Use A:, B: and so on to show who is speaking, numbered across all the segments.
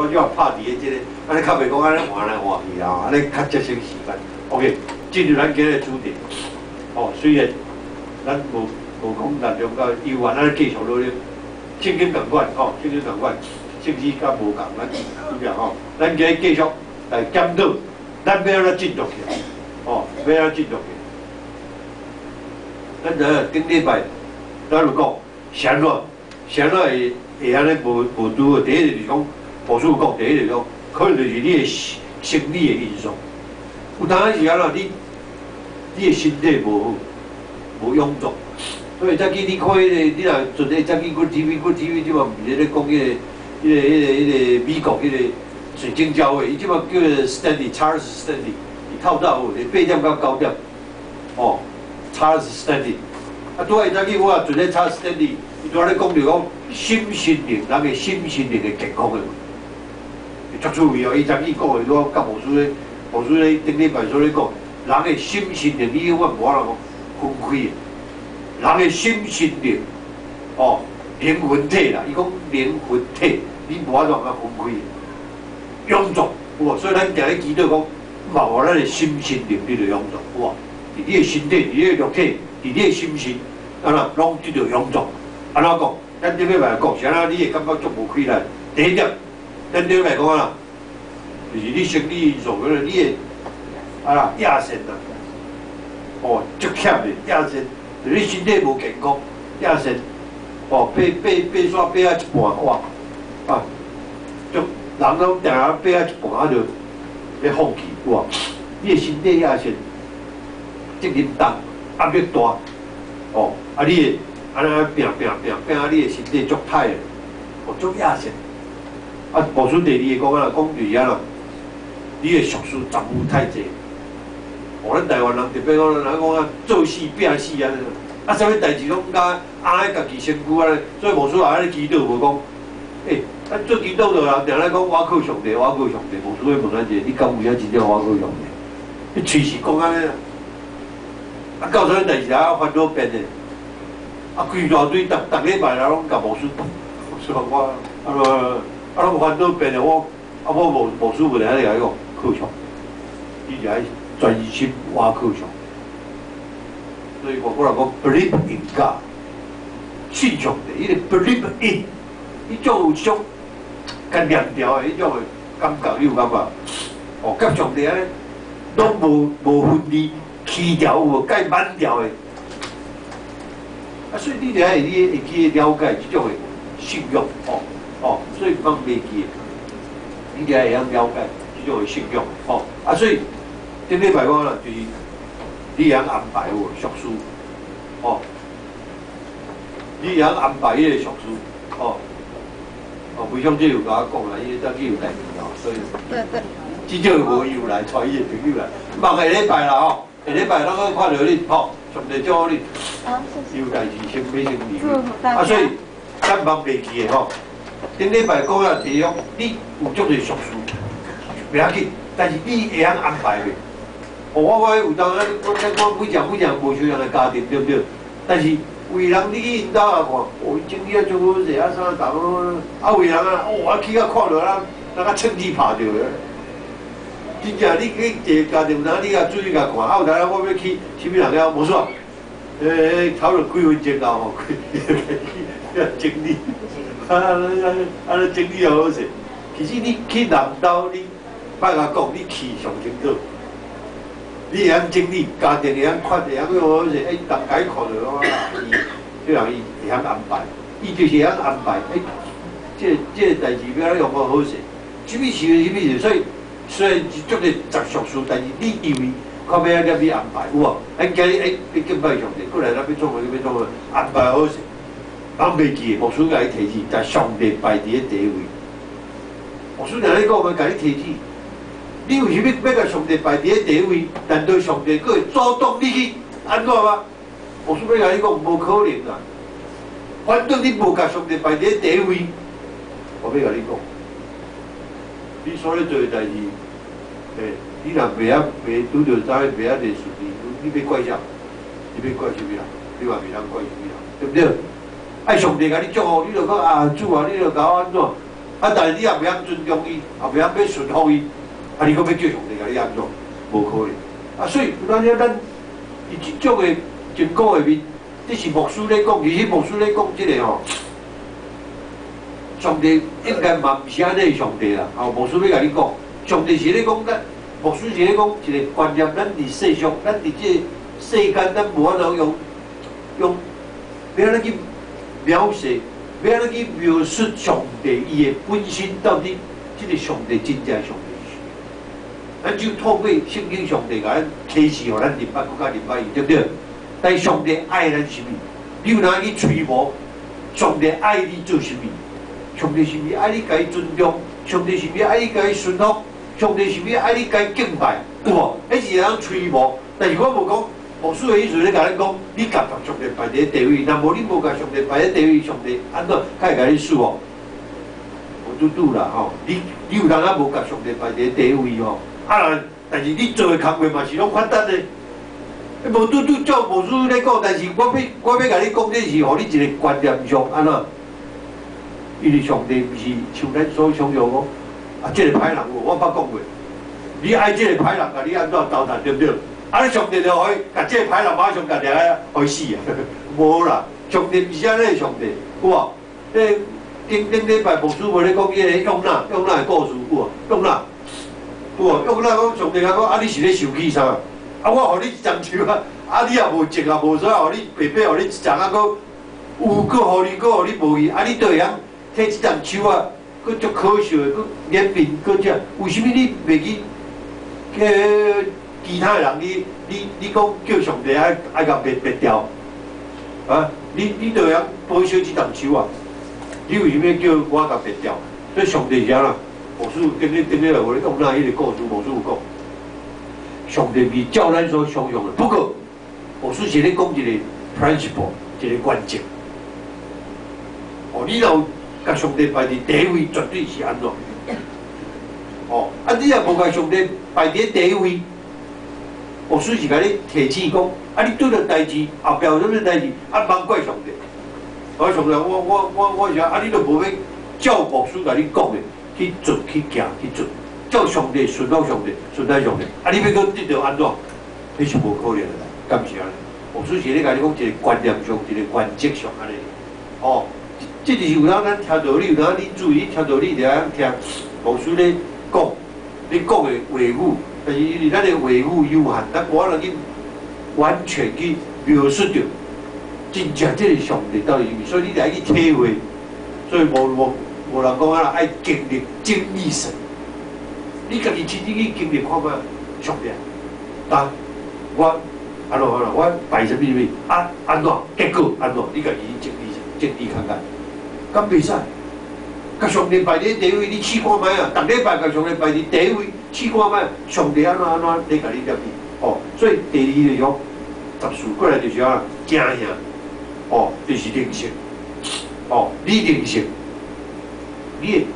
A: 我就拍佇咧這个，按呢較袂講按呢換來換去啊，按呢較節省時間。OK，進入咱今日主題。哦，雖然咱無無講內容較猶原，咱繼續落去。聖經仝款，吼，聖經仝款，聖經較無仝，咱對不吼？咱今日繼續來檢討，咱欲按怎振作起來，哦，欲按怎振作起來。咱知影頂禮拜，咱有講，是按怎？是按怎會會按呢無無拄好？第一就是講，牧師有講，第一就是講，可能就是你的生理的因素。有當時是按怎？你你的身體無好，無臃腫。所以早起你看彼个，你若陣咧早起 Good TV，Good TV 這馬毋是咧講彼个、彼个、彼个、彼个美國彼个水晶教會，伊這馬叫做 Stanley，Charles Stanley，伊透早有8點到9點，哦，Charles Stanley。啊，拄仔伊早起我也陣咧 Charles Stanley，伊拄仔咧講著講心身靈，人的心身靈的健康的問題，足趣味哦！伊早起講的拄仔佮牧師咧，牧師咧頂禮拜所咧講，人的心身靈你永遠無法度分開的。人的心身靈，哦，靈魂體啦，伊講靈魂體，你無法度共分開。臃腫有無？所以咱定咧祈禱講，嘛予咱的心身靈得著臃腫，有無？佇你的身體，佇你的肉體，佇你的心身，按怎攏得著臃腫？按怎講？咱頂禮拜講是按怎？你會感覺足無氣力。第一點，咱頂禮拜講按怎？就是你生理因素，可能你的啊啦壓線啦，哦，足欠的壓線。就你身體無健康，壓線，哦，爬爬爬山爬啊一半，哇，啊，就人攏定定爬啊一半啊就欲放棄，有無？你的身體壓線，責任重，壓力大，哦，啊你會按呢拚拚拚拚啊，你的身體足歹的，哦，足壓線。啊，無順第二個講啊，講就是按怎，你的俗事雜務太濟。哦，咱台灣人特別講，人講啊，做死拚死按呢，啊，啥物代誌攏共壓佇家己身軀按呢，所以牧師也按呢祈禱無講，欸，咱做祈禱的人定咧講我靠上帝，我靠上帝，牧師會問咱一个，你敢有影真正我靠上帝？你喙是講按呢，啊，到啥物代誌啊煩惱變的，啊，規大堆逐逐禮拜來攏共牧師講，牧師講我，啊，啊，攏煩惱變的，我，啊，我無牧師問題，你共伊講靠上帝，你就愛專心倚靠上帝。所以外國人講 believe in God，信上帝，彼个 believe in，伊總有一種較念牢的彼種的感覺，你有感覺？哦，佮上帝按呢，攏無無分離，起條有無？蓋滿條的。啊，所以你著愛你會記了解這種的信仰，哦哦，所以毋通袂記，你著愛會曉了解這種的信仰，哦啊，所以頂禮拜講啦，就是你會曉安排有無俗事，哦，你會曉安排彼个俗事，哦，哦，梅小姐有共我講啦，伊早起有代誌哦，所以至少無伊有來，帶伊的朋友來，望下禮拜啦吼，下禮拜咱閣看著你，吼，上帝祝福你。有代誌先欲先離啊，所以咱毋通袂記的吼。頂禮拜講啊，提講你有足濟俗事，袂要緊，但是你會曉安排袂？哦，我我有當我我每一每一無相仝的家庭，對毋對？但是有的人你去𪜶兜啊看，哦，伊整理啊足好勢，啊啥逐個，啊有的人啊，哦，我去甲看著啊，人較銃子拍著的。真正你去一個家庭，有當你共注意共看，啊有當我欲去啥物人遐，無煞，欸，差不多幾分鐘到吼，去整理，啊啊啊整理好勢。其實你去人兜，你莫共講，你去上清楚。你會曉整理，家庭會曉看，會曉好勢，欸，逐家看著講啊，伊這人伊會曉安排，伊就是會曉安排，欸，這個這个代誌欲按怎用好好勢，啥物事啥物事，所以雖然是足濟雜俗事，但是你認為較欲按怎去安排，有無？咱今日欸，欲敬拜上帝，過來咱欲創啥，欲創啥，安排好勢，攏袂記，牧師共你提醒，共上帝擺佇咧第一位。牧師定咧講，我共你提醒，你為啥物欲共上帝擺佇咧第一位？難道上帝閣會阻擋你去按怎嗎？牧師欲共你講，無可能啊！反正你無共上帝擺佇咧第一位，我欲共你講，你所咧做的代誌，欸，你若袂曉袂拄著啥物袂曉袂順利，你欲怪啥？你欲怪啥物人？你嘛袂當怪啥物人，對毋對？愛上帝共你祝福，你就講啊主啊，你就共我按怎？啊，但是你也袂曉尊重伊，也袂曉欲順服伊，啊，你閣欲叫上帝共你按怎？無可能。啊，所以咱遐咱佇這種的情況下面，這是牧師咧講，其實牧師咧講這个吼，上帝應該嘛毋是按呢上帝啦。吼，牧師欲共你講，上帝是咧講咱，牧師是咧講一個觀念，咱佇世上，咱佇這個世間，咱無法度用用，欲按怎去描寫，欲按怎去描述上帝伊的本身到底，這個上帝真正上帝是啥物？咱就透過聖經上帝共咱啟示，予咱認捌，閣較認捌伊，對毋對？但是上帝愛咱啥物？你有當去揣摩上帝愛你做啥物？上帝是毋是愛你共伊尊重？上帝是毋是愛你共伊順服？上帝是毋是愛你共伊敬拜？有無？彼是會當揣摩。但是我無講，牧師的意思咧，共咱講，你共上帝擺佇咧地位，若無你無共上帝擺佇地位，上帝按怎較會共你賜福？無拄拄啦吼！你有當仔無共上帝擺佇咧地位吼？啊，但是你做的工課嘛是攏反彈的。無拄拄照牧師咧講，但是我欲共你講，這是予你一個觀念上按怎？因為上帝毋是像咱所想像講，啊，這個歹人有我捌講過，你愛這個歹人，共你按怎糟蹋，對毋對？啊，你上帝就予伊，共這個歹人馬上共掠來，予伊死啊！無啦，上帝毋是按呢上帝，有無？這頂頂禮拜牧師無咧講彼個約拿，約拿的故事有無？約拿有無？約拿講上帝共講，啊，你是咧生氣啥？啊，我予你一叢樹啊，啊，你也無種也無啥，予你白白予你一叢啊，閣有閣予你，閣予你無去，啊，你都會曉提這叢樹啊，閣足可笑的，閣憐憫，閣這，為啥物你袂去？其他的人，你講叫上帝愛愛共滅滅掉？啊，你都會曉保守這叢樹啊？你為啥物叫我共滅掉？所以上帝是按怎？牧師頂日頂日來予你講那彼個故事，牧師有講。上帝毋是照咱所想像的，不過牧師是咧講一個 principle，一個原則。哦，你若有共上帝擺佇第一位，絕對是按怎？哦，啊，你若無共上帝擺佇第一位，牧師是共你提醒講，啊，你拄著代誌，後壁有啥物代誌，啊，莫怪上帝。我上帝，我想，啊，你都無欲照牧師共你講的去做去行去做，照上帝順服上帝，順服上帝，啊，你欲閣得著按怎？彼是無可能的啦，敢毋是按呢？牧師是咧共你講一個觀念上，一個原則上按呢。哦，這就是有當咱聽道理，有當你注意聽道理，就會曉聽牧師咧講，咧講的話語，但是因為咱的話語有限，咱無法度去完全去描述著真正這個上帝到底是啥物，所以你得愛去體會。所以無人講啊，愛經歷經歷神，你家己親自去經歷看覓上帝。但我按怎按怎，我拜啥物啥物啊按怎結果按怎，你家己去經歷經歷看看，敢袂使？共上帝擺佇第一位，你試看覓啊？逐禮拜共上帝擺佇第一位，試看覓？上帝按怎按怎咧共你念你？哦，所以第二就是講十事過來就是按怎驚嚇，哦，就是靈性，哦，你靈性，你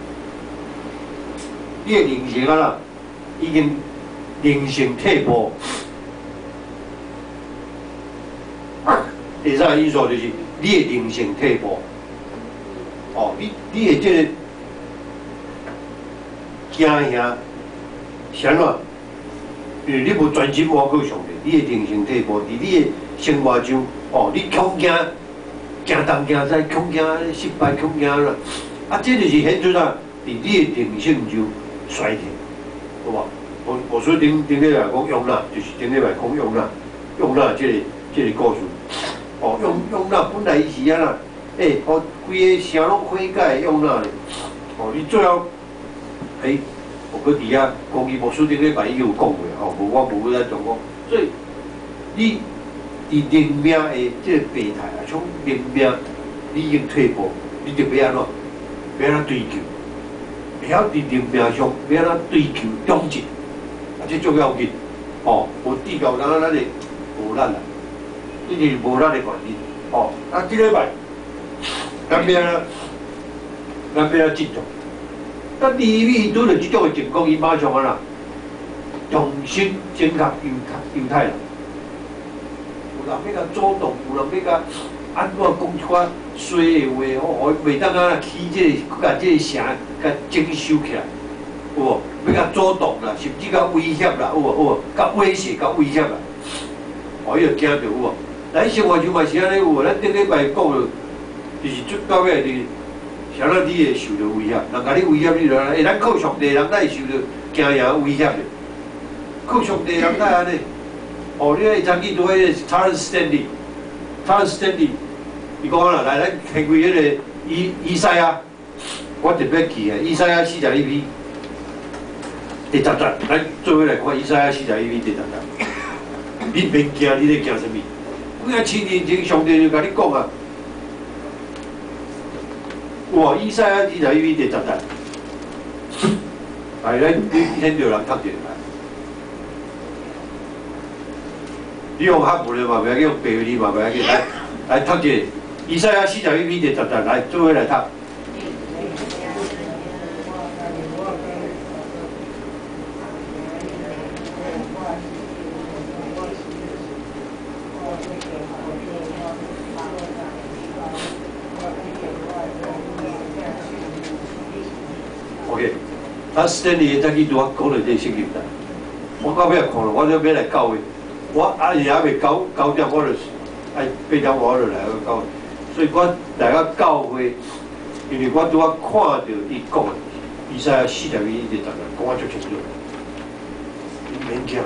A: 的靈性啊啦，已經靈性退步。第三個因素就是你的靈性退步。哦，你的這個驚嚇是按怎？因為你無專心倚靠上帝，你的靈性退步，佇你的生活上，哦，你恐驚驚東驚西，恐驚失敗，恐驚啦，啊，這就是顯出啥？佇你的靈性就衰退，好無？我所以頂頂禮拜講約拿，就是頂禮拜講約拿，約拿這個故事。哦，約拿本來伊是按怎？欸，予規個城攏悔改的約拿咧，哦，伊最後，欸，我閣佇遐講伊牧師頂禮拜已經有講過吼，無我無欲再重講。所以你佇靈命的這個病態啊，像靈命你已經退步，你就欲按怎？欲按怎追求？會曉佇靈命上欲按怎追求長進？啊，這足要緊，吼，無至到當咱的無力啦，這就是無力的原因，吼。啊，這禮拜。咱欲按怎振作？咱尼尼微拄著這種的情況，伊馬上按怎？重新整合猶太人。有人欲共阻擋，有人欲共按怎講一寡衰的話，吼，予伊袂當按怎起這個，閣共這個城，共共整修起來，有無？欲共阻擋啦，甚至共威脅啦，有無？有無？共威脅、共威脅啦，哦，伊就驚著有無？咱生活中嘛是按呢有無？咱頂禮拜講著，就是出到尾就是，啥物你會受著威脅，人共你威脅你就欸，咱靠上帝人哪會受著驚嚇威脅的？靠上帝人哪會按呢？哦，你會曾記得彼个 Charles Stanley，Charles Stanley，伊講啦，來，咱開開彼个以賽亞，我特別記的，以賽亞41篇第十節，咱做伙來看以賽亞四十一篇第十節。你免驚，你咧驚啥物？幾仔千年前，上帝就共你講啊，哇！以賽亞41篇第十節，來，咱你先著人讀者來。你用漢文的嘛袂要緊，用白字嘛袂要緊，來來讀者，以賽亞四十一篇第十節，來做伙來讀。OK，啊，斯坦利才去拄仔講著這個聖經啦。我到尾看了，我就欲來教會。我阿爺還未9點，我就愛8點我就來到教會，所以我來到教會，因為我拄仔看著伊講的，以賽亞四十一第十節，講啊足清楚。你免驚，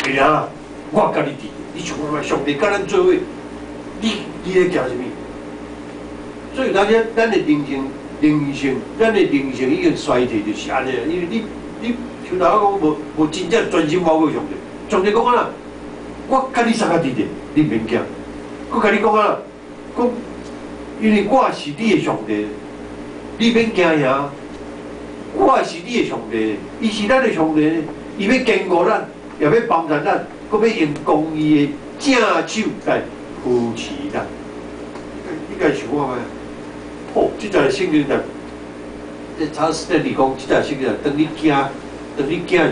A: 會啊，我佮你佇，你想看覓，上帝佮咱做伙，你咧驚啥物？所以咱的靈性，靈性，咱的靈性已經衰退，就是按呢。因為你像頭仔講無真正專心倚靠上帝，上帝講啊啦。我佮你相共佇咧，你毋免驚。閣共你講啊，講，因為我是你的上帝，你免驚遐。我是你的上帝，伊是咱的上帝，伊欲堅固咱，也欲幫助咱，閣欲用公義的正手來扶持咱。你家想看覓？哦，這節聖經內，這查斯坦利講，這節聖經內，當你驚的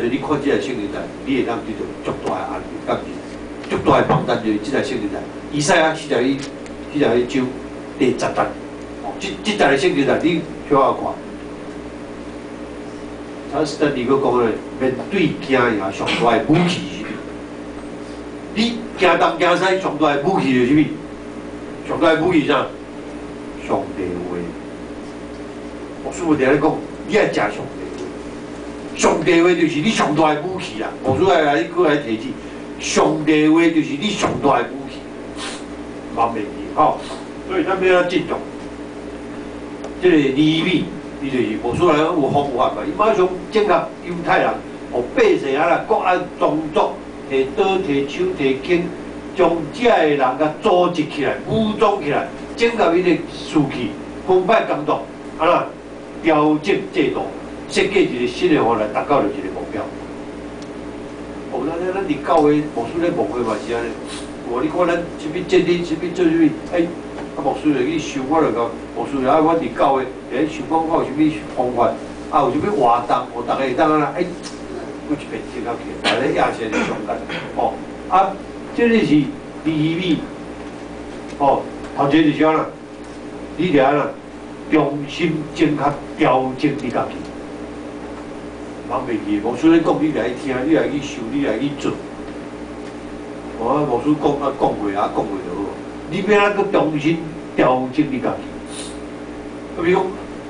A: 時陣，你看這節聖經內，你會當得著足大的安慰，佮足大的幫助，就是這節聖經內，以賽亞41章第十節，哦，這節聖經內，你小可看。查斯坦利閣講咧，面對驚嚇上大的武器是啥物？你驚東驚西，上大的武器是啥物？上大的武器是啥？上帝話。牧師有定咧講，你愛食上帝話。上帝話就是你上大的武器啦。牧師愛來閣來提醒。上帝話就是你上大的武器，嘛袂記吼，所以咱欲按怎振作？這个尼希米，伊就是無出來有方法嘛，伊馬上整合猶太人，予百姓啊啦，各按宗族提刀提手提弓，將遮个人共組織起來，武裝起來，整合伊的士氣，分派工作，啊啦，調整制度，設計一個新的方來達到著一個目標。哦，咱佇教會牧師咧牧會嘛是按呢。無你看咱啥物節日，啥物做啥物，欸，啊牧師就去想，我就共牧師啊，阮佇教會會想講我有啥物方法，啊有啥物活動，予逐家會當按怎，欸，閣一遍整合起來，來咧也是咧相共，哦，啊，這个是尼希米，哦，頭一个就是按怎，你著按怎，重新整合調整你家己。人袂記，牧師咧講，你來聽，你來去想，你來去做。哦，牧師講啊，講過啊，講過就好。你欲按怎閣重新調整你家己？啊，比如講，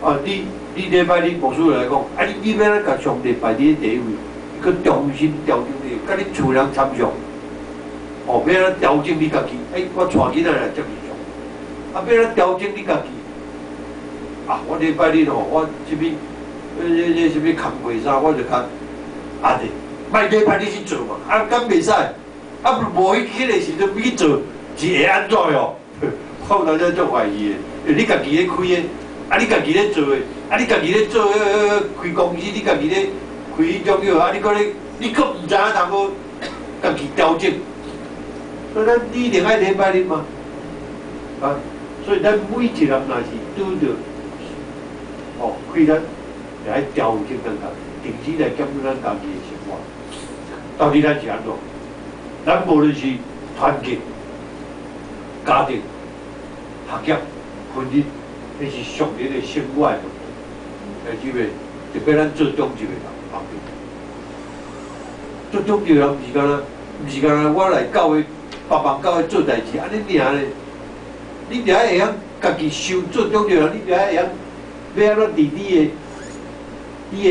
A: 啊，你禮拜日牧師來講，啊，你欲按怎共上帝擺佇咧第一位？閣重新調整你，佮你厝人參詳。哦，欲按怎調整你家己？欸，我帶囡仔來接受。啊，欲按怎調整你家己？啊，我禮拜日吼，我這邊。這啥物工課啥，我就較壓咧。莫禮拜日去做嘛，啊，敢袂使？啊，無彼个時陣去做，是會按怎喲？我有當時足懷疑的，因為你家己咧開的，啊，你家己咧做的，啊，你家己咧做彼個開公司，你家己咧開彼種叫，啊，你閣咧，你閣毋知影通好家己調整。所以咱一定愛禮拜日嘛，啊，所以咱每一人若是拄著，哦，開咱。來調整咱家己，定時來檢討咱家己的生活。到底咱是按怎？咱無論是團結、家庭、學業、婚姻，抑是屬靈的生活的問題，姊妹，特別咱做長執的人方便。做長執的人毋是干焦我來教會，幫忙教會做代誌，按呢爾咧。你著愛會曉家己想做長執人，你著愛會曉欲按怎佇你的彼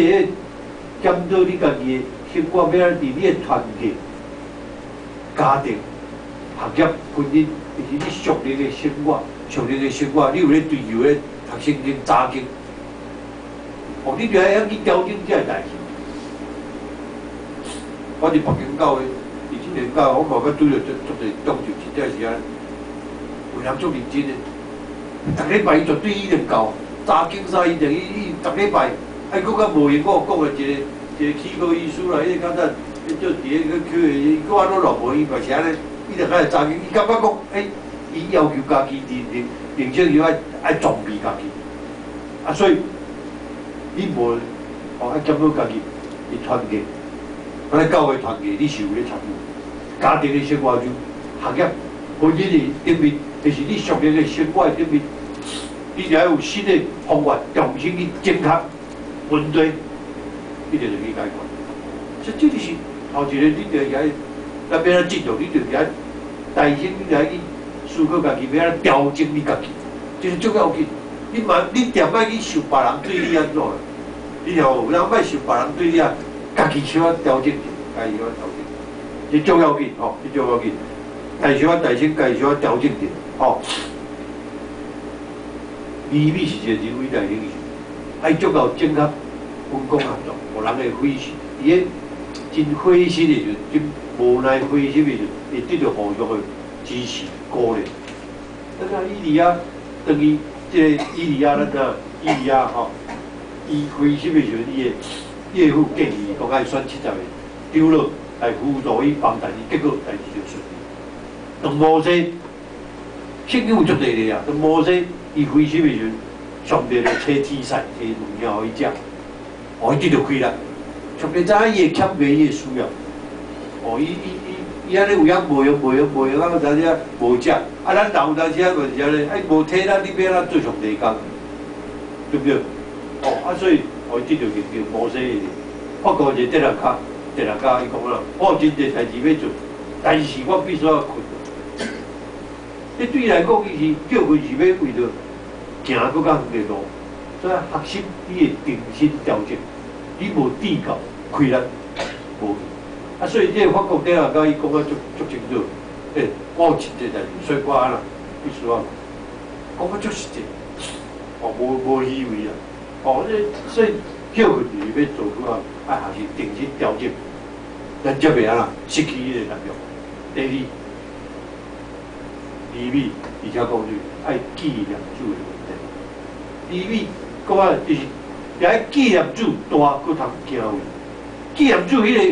A: 個檢討你家己的生活，欲按怎佇你的團契、家庭、學業、婚姻，就是你屬靈的生活，屬靈的生活，你有咧追求咧讀聖經、查經，哦，你著愛曉去調整這个代誌。我佇北京教會，佇這個教會，我嘛捌拄著足足濟長執，真正是按呢，有人足認真的，逐禮拜伊絕對一定到，查經啥一定伊伊逐禮拜，啊伊閣較無閒，我有講的一個一個齒科醫師啦，彼個較早彼做佇咧個科的，伊閣按怎落無，伊嘛是按呢，伊就開始查經，伊感覺講，欸，伊要求家己認認認真伊愛愛裝備家己，啊所以你無哦愛檢討家己佇團契，咱教會團契你是有咧參與，家庭的生活就學業、婚姻的頂面，就是你屬靈的生活的頂面，你就愛有新的方法，重新去整合問題，一定就去解決。所以這就是頭一個，你就愛咱欲按怎進入，你就是愛提升，你就愛去思考家己，欲按怎調整你家己，這是足要緊。你嘛，你定莫去想別人對你按怎，你聽無？有人莫想別人對你啊，家己小可調整者，家己小可調整，這足要緊吼，這足要緊。但小可提升，家己小可調整者，吼。尼希米是一個真偉大的領袖，愛足夠整合分工合作，予人會灰心，伊咧真灰心的時陣，真無奈灰心的時陣，會得著互相的支持鼓勵。咱看以利亞，當伊這个以利亞，咱知以利亞吼，伊灰心的時陣，伊的岳父建議伊講愛選70個長老來輔助伊幫助伊，結果代誌就順利。當摩西，聖經有足濟例啊，當摩西伊灰心的時陣，上帝就差天使提物件予伊食，予伊得著氣力。上帝知影伊會欠袂，伊會需要。哦，伊伊伊伊按呢有影無閒無閒無閒啊，有當時啊無食，啊，咱人有當時啊嘛是按呢，啊無體力，你欲按怎做上帝工？對毋對？哦，啊，所以予伊得著研究摩西的法國一個哲學家，哲學家伊講啦，我有真濟代誌欲做，但是我必須愛睏。這對伊來講，伊是歇睏是欲為著行閣較遠的路，所以學習你會定心調整，你無志到氣力無去。啊，所以這个法國哲學家伊講啊足足清楚，欸，我有真濟代誌，所以我按怎必須愛講啊足實際，哦，無無虛偽啊，哦，這所以歇睏就是欲做好啊，愛學習定心調整，咱才袂按怎失去彼個力量。第二，尼希米，而且講句愛紀念主的問題。尼希米講啊，就是愛紀念主大閣通敬畏。紀念主彼個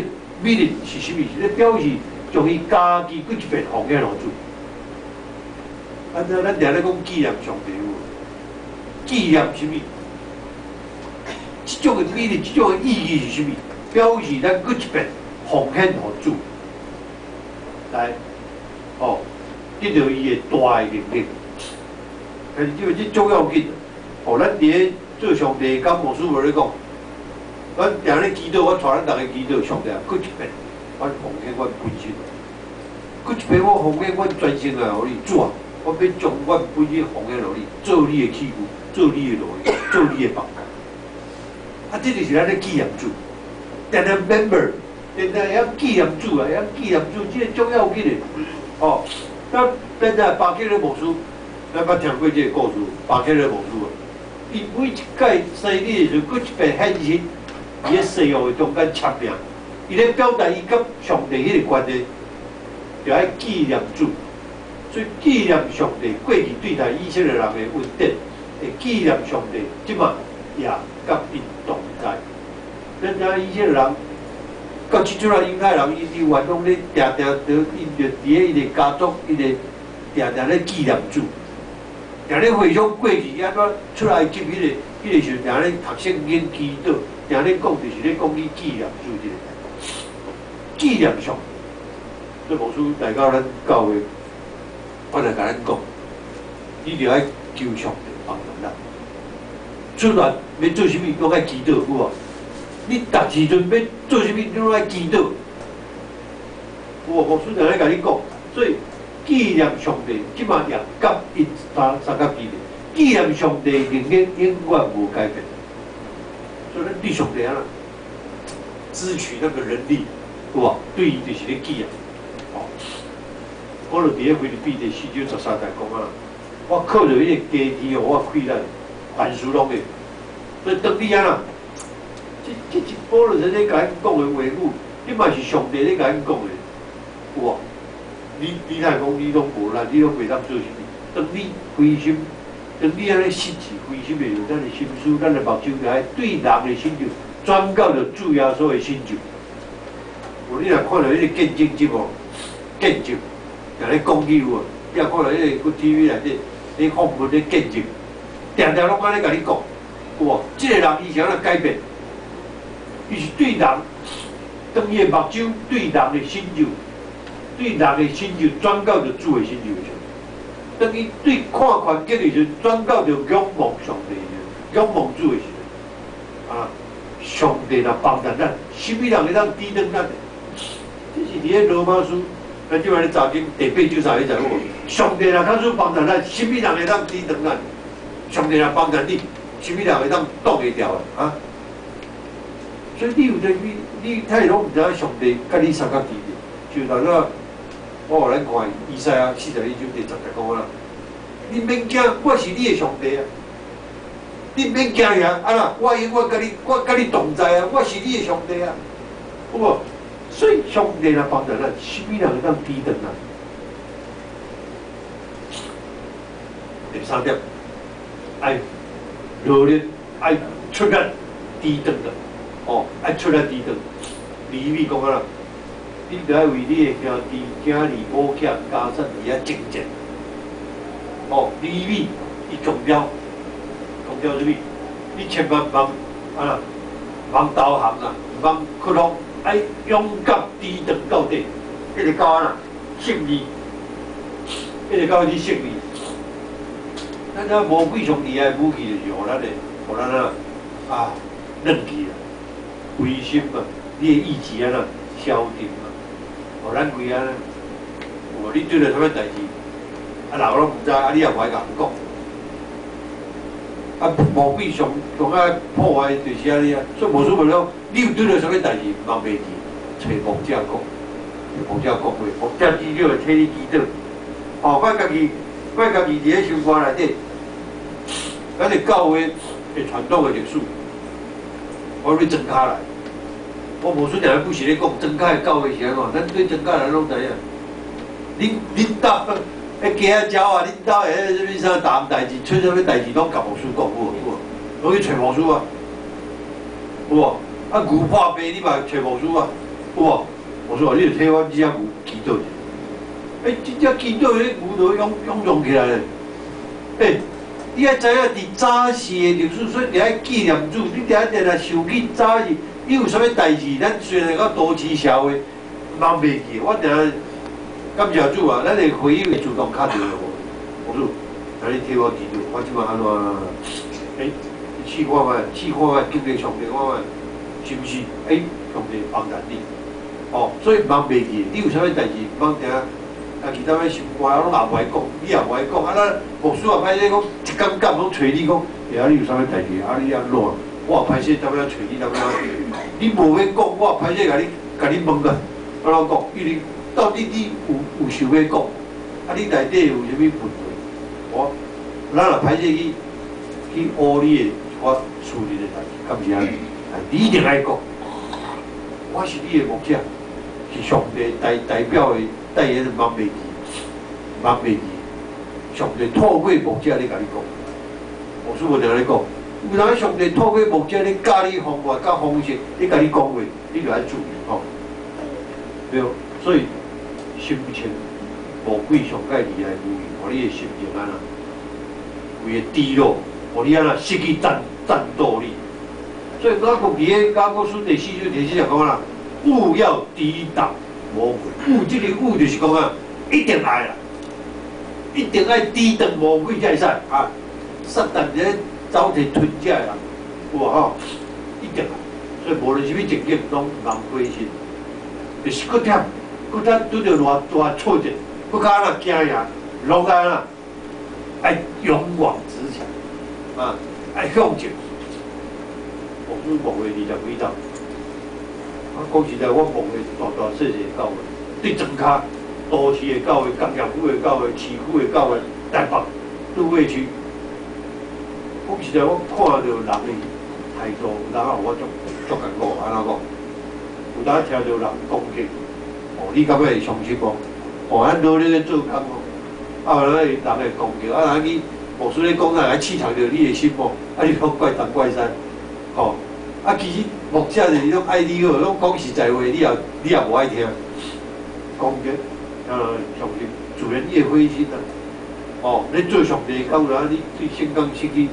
A: 美麗是啥物？是咧表示將伊家己閣一遍奉獻予主。啊，咱咱定咧講紀念上帝有無？紀念啥物？這種的美麗，這種的意義是啥物？表示咱閣一遍奉獻予主，來，哦，得著伊的大的能力。但是這個這足要緊。哦，咱佇咧做上帝工，牧師無咧講，咱定咧祈禱，我帶咱逐家祈禱，上帝啊，閣一遍，我奉獻阮本身，閣一遍我奉獻阮全身來予你，主啊，我欲將阮本身奉獻予你，做你的器具，做你的奴僕，做你的幫助。啊，這就是咱咧紀念主，定定 remember，定定會曉紀念主啊，會曉紀念主，這個足要緊的。哦，咱咱知巴克的牧師，咱捌聽過這个故事，巴克的牧師啊，伊每一屆洗禮的時陣，閣一遍獻身，佇咧誓約的中間簽名，伊咧表達伊佮上帝彼个關係，就愛紀念主，所以紀念上帝過去對待以色列人的恩典，會紀念上帝，這馬也佮𪜶同在。咱知影以色列人，到這陣啊，猶太人，伊猶原攏咧定定佇𪜶就佇咧伊个家族，伊個定定咧紀念主，定咧回想過去按怎出埃及彼个時陣，定咧讀聖經祈禱，定咧講就是咧講去紀念主這個代誌，紀念上帝。所以牧師來到咱教會，我來共咱講，你著愛求上帝幫助咱。出來欲做啥物，攏愛祈禱，有無？你逐時陣欲做啥物，你攏愛祈禱，有無？牧師就咧共你講，所以紀念上帝，這馬也佮𪜶相佮記得，紀念上帝能力永遠無改變。所以咱對上帝按怎支取那個能力，有無？對伊就是咧記啊。哦，我就佇咧腓立比第四章十三節講啊，我靠著彼個加添予我氣力，凡事攏會。所以當你按怎，這一保羅咧共咱講的話語，你嘛是上帝咧共咱講的，有無？你若講你攏無力，你攏袂當做啥物？當你灰心，當你按呢失志灰心的時陣，咱的心思、咱的目睭就愛對人的成就轉到著主耶穌的成就。有你若看著彼個見證節目，見證，定咧講起有無？你若看著彼個 TV 內底，咧訪問咧見證，定定攏按呢共你講，有無？這個人伊是按怎改變？伊是對人，當伊的目睭對人的成就，對人的成就轉到著主的成就的時陣，當伊對看環境的時陣，轉到著仰望上帝的時陣，仰望主的時陣，啊，上帝若幫助咱，啥物人會當抵擋咱？這是佇咧羅馬書，咱這擺咧查經第八章三節有無？上帝若假使幫助咱，啥物人會當抵擋咱？上帝若幫助你，啥物人會當擋會牢的啊？所以你有陣你你太攏毋知影上帝佮你相佮記得，就頭先我予咱看以賽亞42章第十節講啊，你免驚，我是你的上帝啊！你免驚呀，啊啦，我永遠佮你，我佮你同在啊！我是你的上帝啊，有無？所以上帝若幫助咱，啥物人會當抵擋咱？第三點，愛努力，愛出力抵擋的，哦，愛出力抵擋。利未講啊啦，你著愛為你的兄弟、囝兒、某囝、家產佇遐征戰。哦，利未伊強調，強調啥物？你千萬毋通啊，毋通投降啊，毋通屈服，愛勇敢抵擋到底，一直到按怎勝利，一直到你勝利。咱遮魔鬼上厲害的武器就是予咱的，予咱啊啊軟去啊，灰心啊，你的意志按怎消沉啊，予咱規按呢，有無？你對著啥物代誌，啊人攏毋知，啊你也無愛共人講。啊，魔鬼上上愛破壞就是按呢啊，所以無輸無了，你有拄著啥物代誌，毋通袂記，揣牧者講，牧者講話，牧者至少會替你祈禱。哦，我家己佇咧心肝內底，咱的教會的傳統的歷史，我欲莊跤來。我無說定咧不時咧講莊跤的教會是按怎，咱對莊跤人攏知影。恁兜彼雞仔鳥啊，恁兜的彼啥物啥逐項代誌，出啥物代誌攏共牧師講，有無？有無？攏去揣牧師啊，有無？啊牛破病你嘛揣牧師啊，有無？牧師啊，你著替阮這隻牛祈禱者。欸，這隻祈禱，彼牛就勇壯起來咧。欸，你愛知影佇早時的歷史，所以著愛紀念主，你著愛定定想起早時，你有啥物代誌？咱雖然講都市社會，毋通袂記。我定定感謝主啊，咱的回應會自動敲電話無？牧師，來你替我祈禱，我這擺按怎按怎？欸，你試看覓，試看覓，經歷上帝看覓，是毋是？欸，上帝幫助你，哦，所以毋通袂記。你有啥物代誌，毋通定啊，其他欲心肝，攏也無愛講，你也無愛講，啊，咱牧師也歹勢講，一工工攏揣你講，欸，啊，你有啥物代誌？啊，你按怎？我也歹勢，淡仔揣你，淡仔，你無欲講，我也歹勢共你問啊。按怎講？因為到底你有想欲講，啊，你內底有啥物問題？我，咱也歹勢去挖你的一寡私人的代誌，敢是按呢？你一定愛講，我是你的牧者，是上帝代表的。代言毋通袂記，毋通袂記。上帝透過牧者咧共你講，牧師無定咧講。有當上帝透過牧者咧教你方法、佮方式，咧共你講話，你就愛注意吼。對，所以心情魔鬼上蓋厲害武器，予你的心情按怎，規個低落，予你按怎失去戰鬥力。所以雅各佇咧雅各書第四章第四節講啦，務要抵擋魔鬼，務這個務就是講啊，一定愛啦，一定愛抵擋魔鬼才會使啊。撒旦佇咧走佚吞食的人，有無吼？一定啊！所以無論啥物情景，攏毋通灰心。就是閣忝，閣忝拄著偌大挫折，閣較按怎驚贏，攏愛按怎？愛勇往直前，啊！愛向前。牧師牧會20幾冬，啊，講實在，我牧會大大細細教會，對莊跤都市的教會、工業區的教會、市區的教會、台北都會區。講實在，我看著人的態度，有當予我足足艱苦，按怎講？有當聽著人攻擊，哦，你感覺會傷心無？哦，咱努力咧做工哦，啊，有人會攻擊，啊，人去牧師咧講啊，來刺痛著你的心無？啊，你講怪東怪西，吼！啊，其實牧者就是攏愛你好，攏講實在話，你也無愛聽，攻擊，啊，傷心，自然你會灰心啊。哦，你做上帝工啊，你對聖工失去，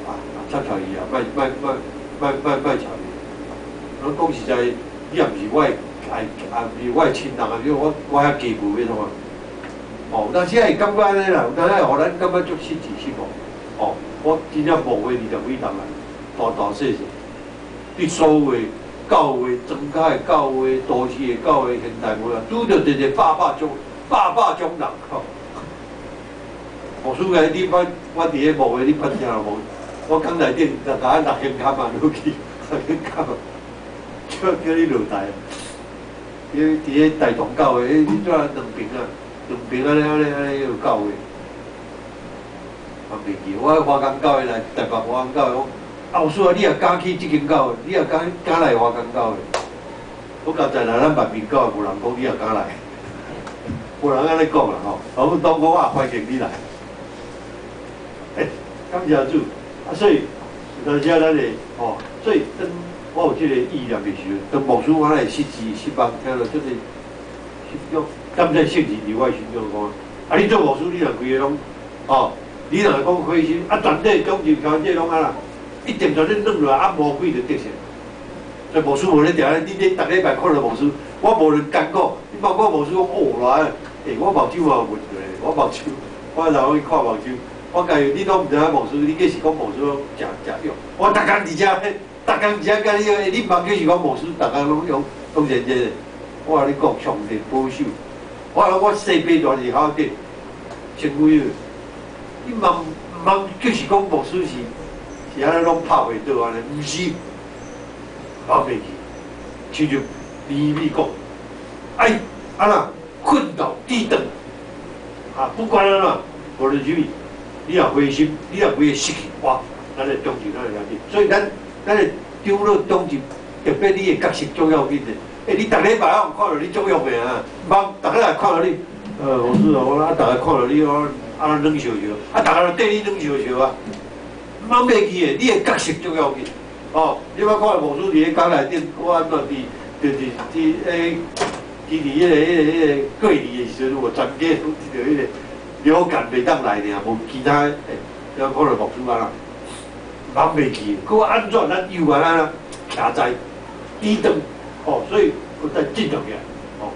A: 啊，插插伊啊，莫莫莫莫莫莫插伊。我講實在，你也毋是我的愛，也毋是我的親人啊，你我遐家無欲創啊？哦，有當時會感覺按呢啦，有當時會予咱感覺足失志失望。哦，我真正牧會20幾冬啊，大大細細，對所有的教會、莊跤的教會、都市的教會、現代無啦，拄著一個百百種、百百種人。吼，牧師共你捌，我佇咧牧會，你捌聽無？我講內頂，就共我六千卡嘛落去，六千卡嘛，叫叫你落台。因為佇咧大同教會，彼陣兩爿啊，兩爿按呢按呢按呢有教會。嘛袂記，我華岡教會來台北華岡教會，講啊，有師啊，你也敢去這間教會？你也敢敢來華岡教會？我剛才來咱萬民教會，無人講你也敢來，無人按呢講啦吼。我當講我也歡迎你來。欸，感謝主啊！所以有當時啊，咱會吼，所以當我有這個意念的時陣，當牧師我會失志失望，聽著這個心中，感謝聖靈佇我心中講，啊，你做牧師，你若規个攏吼，你若講灰心，啊，全體長執團體攏按怎，一定全體軟落來，啊，魔鬼就得勝。所以牧師無咧定，你你逐禮拜看著牧師，我無論艱苦，你包括牧師講哦來，欸，我目睭嘛有問題，我目睭，我然後去看目睭，我家己你攏毋知影牧師，你計是講牧師攏誠誠用，我逐工佇遮，逐工佇遮共你，欸，你毋通計是講牧師，逐工攏用攏認真的。我共你講，上帝保守，我講我細輩大是好緊，千幾日，你毋通毋通就是講牧師是是按呢攏拍袂倒按呢，毋是，拍袂去，親像尼米講，愛按怎奮鬥抵擋，啊，不管按怎，無論啥物，你若灰心，你若規个失去，哇，咱的長進咱會要緊，所以咱咱的長老長進，特別你的角色重要緊的。欸，你逐禮拜啊看著你足用的啊，毋通逐個來看著你，牧師啊，我啊，逐个看著你，我按呢軟燒燒，啊，逐个都綴你軟燒燒啊，毋通袂記的，你的角色足要緊，哦，你捌看牧師佇咧講內頂，我按怎佇，就是佇欸，佇佇彼個過年的時陣，有全家攏得彼個流感袂當來爾，無其他，欸，你捌看著牧師按怎，毋通袂記，閣按怎咱猶原按怎徛在抵擋。哦，所以我在振作起來，哦，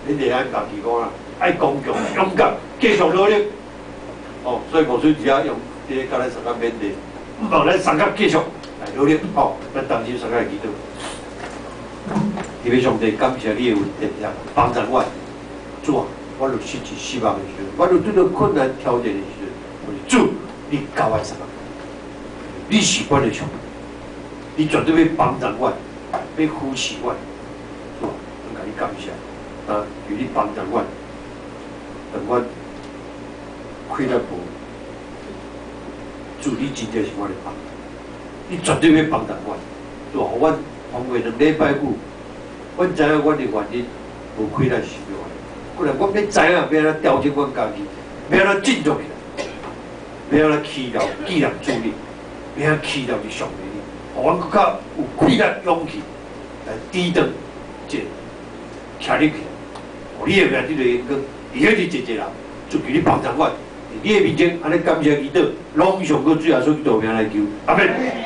A: 恁會按家己講啦，愛剛強、勇敢，繼續努力。哦，所以牧師佇遮用這个共咱相共勉勵，毋望咱相共繼續來努力。哦，咱同心相共來祈禱。天父上帝，感謝你的恩典，幫助我。主啊，我若失志失望的時陣，我若拄著困難挑戰的時陣，我說主，你共我相共，你是阮的上帝，你絕對欲幫助我，欲扶持我。主啊，阮共你感謝，啊，求你幫助阮，當阮氣力無，主你真正是阮的幫助，你絕對欲幫助阮。主啊，予阮放過2禮拜久，阮知影阮的原因無氣力是啥物原因。過來，阮欲知影欲按怎調整阮家己，欲按怎振作起來，欲按怎祈禱紀念主你，欲按怎祈禱佇上帝你，予阮閣較有氣力勇氣來抵擋這徛立起來，予你的名得著榮光，佇遐佇濟濟人，主求你幫助阮，佇你的面前按呢感謝祈禱，攏上過主耶穌基督名來求，阿們。